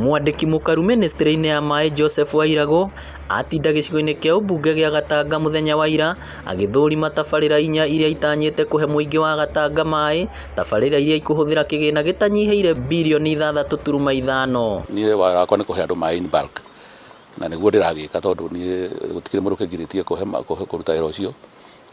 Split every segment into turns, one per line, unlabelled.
Mwandĩki mũkaru mĩnĩstrĩ-inĩ ya maĩ Joseph Wairagũ atinda gĩcigo-inĩ kĩa ũmbunge gĩa Gatanga mũthenya wa ira agĩthũrima tabarĩra inya iria itanyĩte kũhe mũingĩ wa Gatanga maĩ, tabarĩra iria ikũhũthĩra kĩgĩna gĩtanyihĩire birioni ithathatũ turuma ithano.
Niĩ wĩra wakwa nĩ kũhe andũ maĩ in bulk na nĩguo ndĩragĩka tondũ niĩ gũtikĩrĩ mũndũ ũkĩngirĩtie kũhe kũruta wĩra ũcio.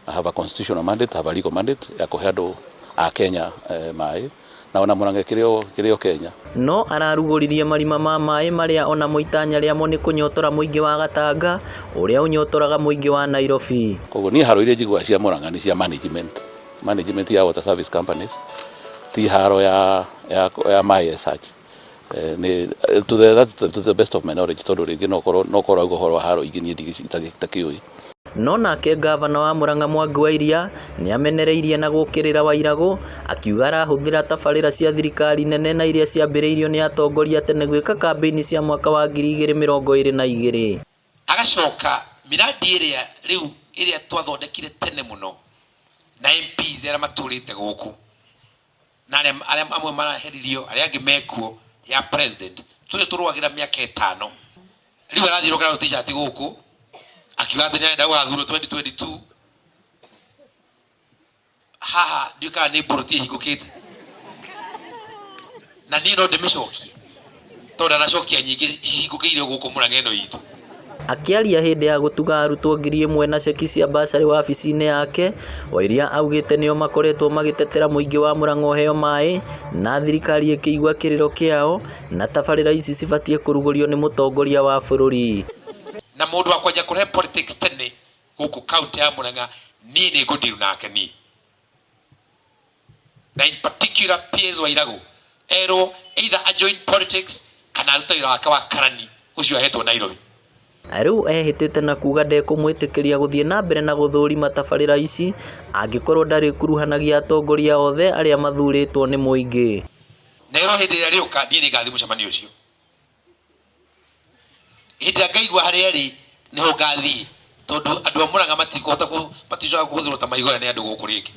I have a constitutional mandate, I have a legal mandate ya kũhe andũ a Kenya maĩ na ona Murang'a ĩkĩrĩ o Kenya.
No ararugũririe marima ma maĩ marĩa onamo itanya rĩamo nĩ kũnyotora mũingĩ wa Gatanga ũrĩa ũnyotoraga mũingĩ wa Nairobi.
Koguo niĩ haro iria njiguaga cia Murang'a nĩ cia management, management ya water service companies ti haro ya, ya, ya maĩ as such. Nĩ to the, that's to the best of my knowledge tondũ rĩngĩ no korwo no korwo auga ũhoro wa haro ingĩ niĩ itakĩũĩ.
No nake ngavana wa Murang'a Mwangi wa Iria nĩamenereirie na gũkĩrĩra Wairagũ akiuga arahũthĩra tabarĩra cia thirikari nene na iria ciambĩrĩirio nĩ atongoria tene gwĩka kambĩini cia mwaka wa 2022.
Agacoka miradi ĩrĩa rĩu ĩrĩa twathondekire tene mũno na MPs arĩa matũrĩte gũkũ na arĩa arĩa amwe maraheririo arĩa angĩ mekuo ya president tũrĩ tũrũagĩra mĩaka ĩtano rĩu arathiĩ rũkara t-shirt gũkũ akiuga atĩ nĩarenda gũgathurwo 2022 haha ndiũĩ kana nĩ mbũrũti ĩhingũkĩte na niĩ no ndĩmĩcokie tondũ ndanacokia nyingĩ cihingũkĩire gũkũ Mũrang'a ĩno itũ.
Akĩaria hĩndĩ ya gũtuga arutwo 1000 na ceki cia bursary wabici-inĩ yake, Wairia augĩte nĩo makoretwo magĩtetera mũingĩ wa Murang'a ũheo maĩ na thirikari ĩkĩigua kĩrĩro kĩao na tabarĩra ici cibatiĩ kũrugũrio nĩ mũtongoria wa bũrũri.
Na mũndũ wa kwanja kũrehe politics tene gũkũ county ya Murang'a niĩ nĩ ngũndiru nake niĩ na in particular PS Wairagũ erwo either a join politics kana arute wĩra wake wa karani ũcio ahetwo Nairobi.
Rĩu ehĩtĩte na kuga ndekũmwĩtĩkĩria gũthiĩ na mbere na gũthũrima tabarĩra ici angĩkorwo ndarĩkuruhanagia atongoria othe arĩa mathurĩtwo nĩ mũingĩ.
Nerwo hĩndĩ ĩrĩa rĩũka niĩ nĩngathiĩ mũcemanio ũcio. Hĩndĩ ĩrĩa ngaigua harĩa ĩrĩ nĩho ngathiĩ tondũ andũ a Murang'a matikũhota maticoka kũhũthĩrwo ta maigoya nĩ andũ gũkũ rĩngĩ.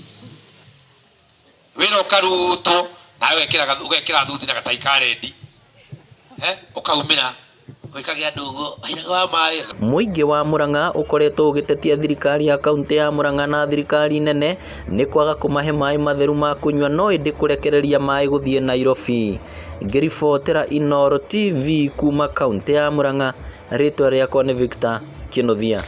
Wĩra ũkarutwo nawe ũgekĩra thuti na gatai ka rendi ũkaumĩra wĩkage andũ ũguo wĩra wa maĩ.
Mũingĩ wa Murang'a ũkoretwo ũgĩtetia thirikari ya kaunti ya Murang'a na thirikari nene nĩ kwaga kũmahe maĩ matheru ma kũnyua no ĩndĩ kũrekereria maĩ gũthiĩ Nairobi. Ngĩribotera Inooro TV kuma kaunti ya Murang'a, rĩtwa rĩakwa nĩ Victor Kinuthia.